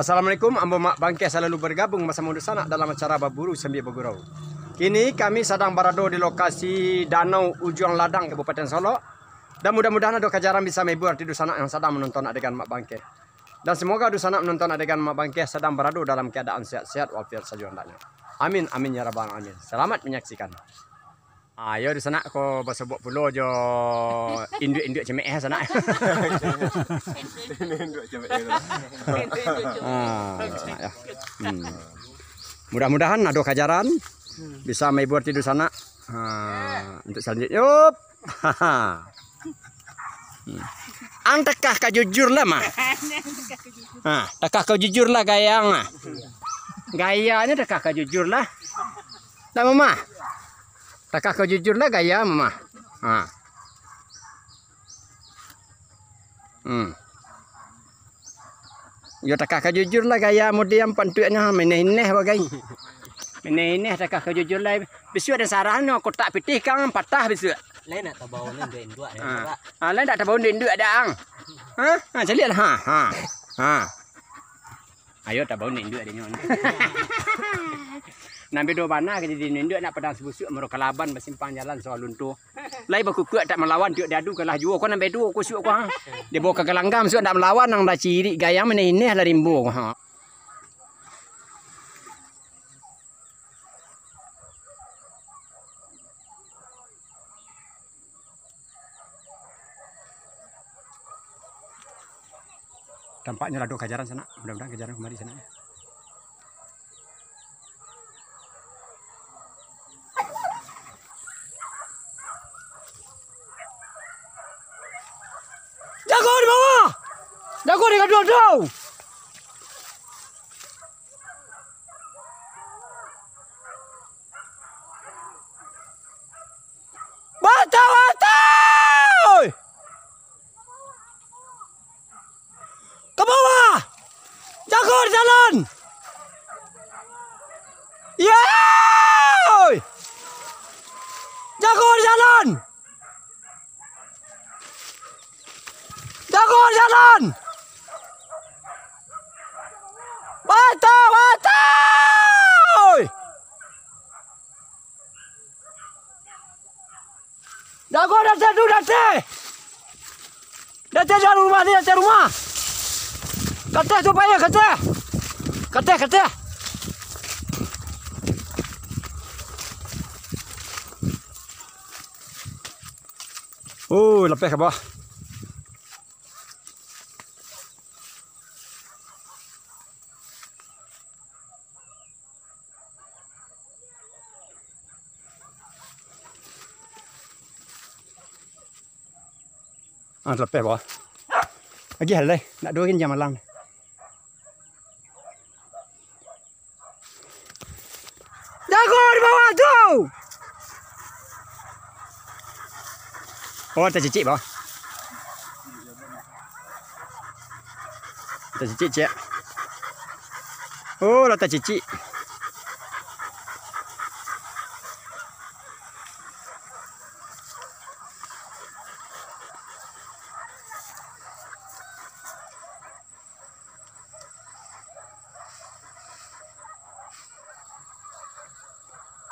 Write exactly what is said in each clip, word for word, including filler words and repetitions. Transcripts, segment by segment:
Assalamualaikum, ambo Mak Bangkeh salalu bergabung basamo dunsanak dalam acara Baburu Sambia Bagurau. Kini kami sadang barado di lokasi Danau Ujuang Ladang, Kabupaten Solok. Dan mudah-mudahan ado kajaran bisa mahibur ati dunsanak yang sadang manonton adegan Mak Bangkeh. Dan semoga dunsanak manonton adegan Mak Bangkeh sadang barado dalam keadaan sehat-sehat walafiat sajo handaknyo. Amin, amin, ya rabbal alamin. Selamat menyaksikan. Ah, yo, dunsanak ko basobok pulo jo induak-induak cemek eh, sanak. Induak cemek eh. Ah, sanak, yo. Hmm. Mudah-mudahan ado kajaran bisa mahibur ati dunsanak. Ah, untuk selanjutnya, yup. Hmm. Ang takah ka jujur lah, mah. Ah, takah ka jujur lah gaya ang, ah. Gayanyo takah ka jujur lah. Lah, Mamah. Takah ka jujur lah gaya, Mamah. Ha. Hmm. Yo, takah ka jujur lah gaya mode ang pantuaknyo, meneh-ineh bagai. Meneh-ineh takah ka jujur lah. Bisuak den sarah no kotak pitih kang patah bisuak. Lai nak tabao ni induak-induak ni, Ha. Pak. Ha, lai nak tabao induak-induak dah ang. Ha? Ha, caliak lah. Ha, ha. Ha. Ayo tabao induak-induak dek nyo. Nan bedo bana ka jadi induak-induak nak padang sabusuak maro kalaban basimpang jalan sawah lunto. Lai bakukuak tak malawan, tiok diadu kalah juo. Ko nan bedo ko suok ko, ha. Dia bawa ka galanggam suok ndak malawan, nang lah cirik gayang maneh-ineh lah rimbo ko, ha. Tampaknyo lah ado kajaran sanak. Mudah-mudahan kajaran kamari sanak, yo. Jago di bawah! Jago di gaduang tu! Batau-batau! Ka bawah! Jago di jalan! Yoi! Jago di jalan! Jago di jalan! Batau-batau! Jago di ateh tu, di ateh! Di ateh rumah ni, di ateh rumah! Ka ateh tu, payah ka ateh! Ka ateh, ka ateh! Oh, lapeh ka bawah. Ah, lapeh bawah. Lagi halai, nak duo ginjang malam. Jago di bawah tu! Oh, tacicik, bawah. Tacicik, ciek. Oh, lah tacicik.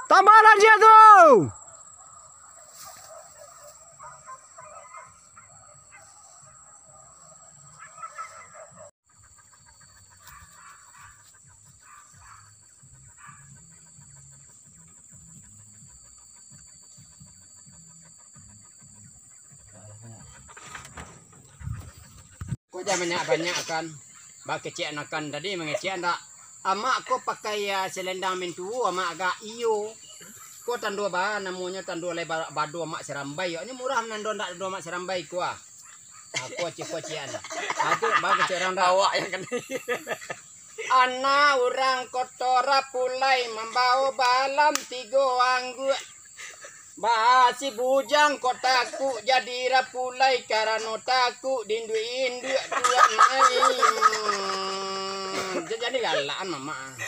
Tambah lanjut tu! Ko jan banyak-banyak kan. Bakecek anakan tadi mangecek ndak. Amak ko pakai, ah, selendang mintuo, amak agak iyo. Ko tando ba, namonyo tando lai ba-, bado amak sirambai. Ini murah nando ndak tando amak sirambai ko ah. Ah, ko cik, ko cian. Ah, tu bakecek urang ndak. Awak yang kena. Anak urang koto Rapulai mambao balam tigo angguak. Basi bujang ko takuk jadi Rapulai karano takuk diinduak-induak tuan ai. Hmm, ja-, jadi galakan mamak.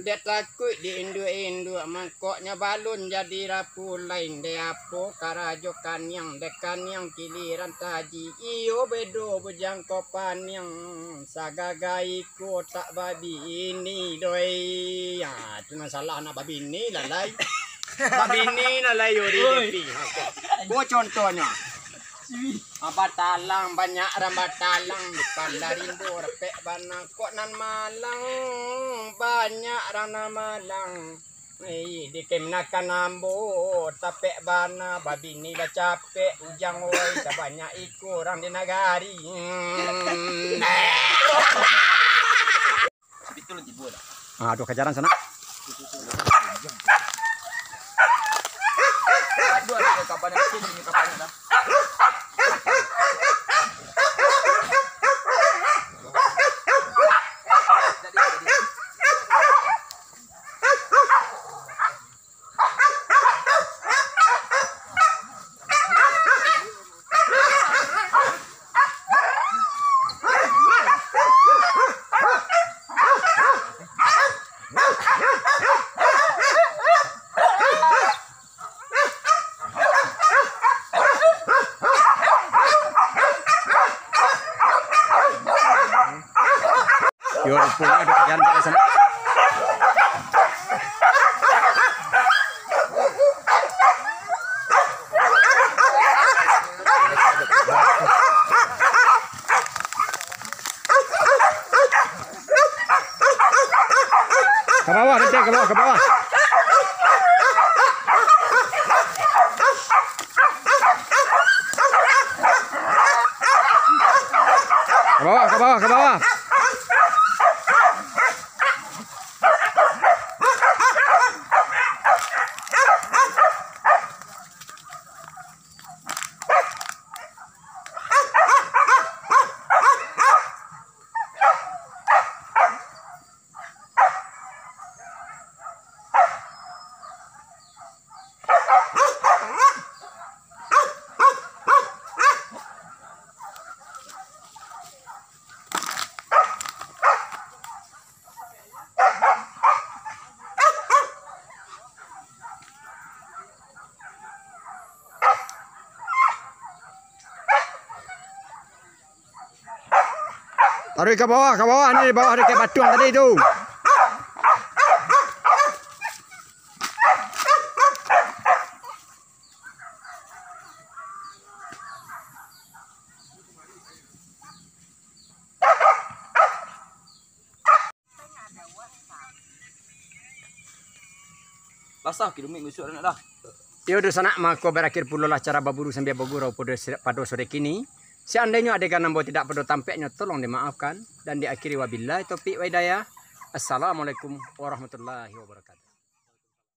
Dek takuik di induak-induak, mangkoknyo balun jadi rapulai. Dek apo karajo kaniang, dek kaniang kiliran taji. Iyo bedo bujang ko paniang, sagaga iko tak babini doi. Ha, tu nan salah nak babini lah lai. Babini lah lai, yo, di Oi. Depi. Ha, ko. Ko contohnyo. Ah, batalang, banyak rang batalang, di Pandarindo rapek bana. Kok nan malang, banyak rang nan malang. Ih, di kemnakan ambo, tapek bana, babini lah capek, ujang oi, sabanyak iko urang di nagari. Hmm. Ah, aduh, kajaran sanak. Aduh, aduh, kapan nanti, ini kapan dah. Yo, ruponyo ado kajan kat sana. Ka bawah, Dek, ka bawah, ka bawah. Ka bawah, ka bawah, ka bawah. Taruih ka bawah, ka bawah, ni di bawah dakek batuang tadi tu. Basah kidumik busuk anak dah. Iyo, dunsanak, mako barakhir pulolah acara baburu sambia bagurau pado, pado sore kini. Seandainyo adegan ambo tidak pado tampeknyo, tolong dimaafkan, dan diakhiri wabillahi taufik wa hidayah. Assalamualaikum warahmatullahi wabarakatuh.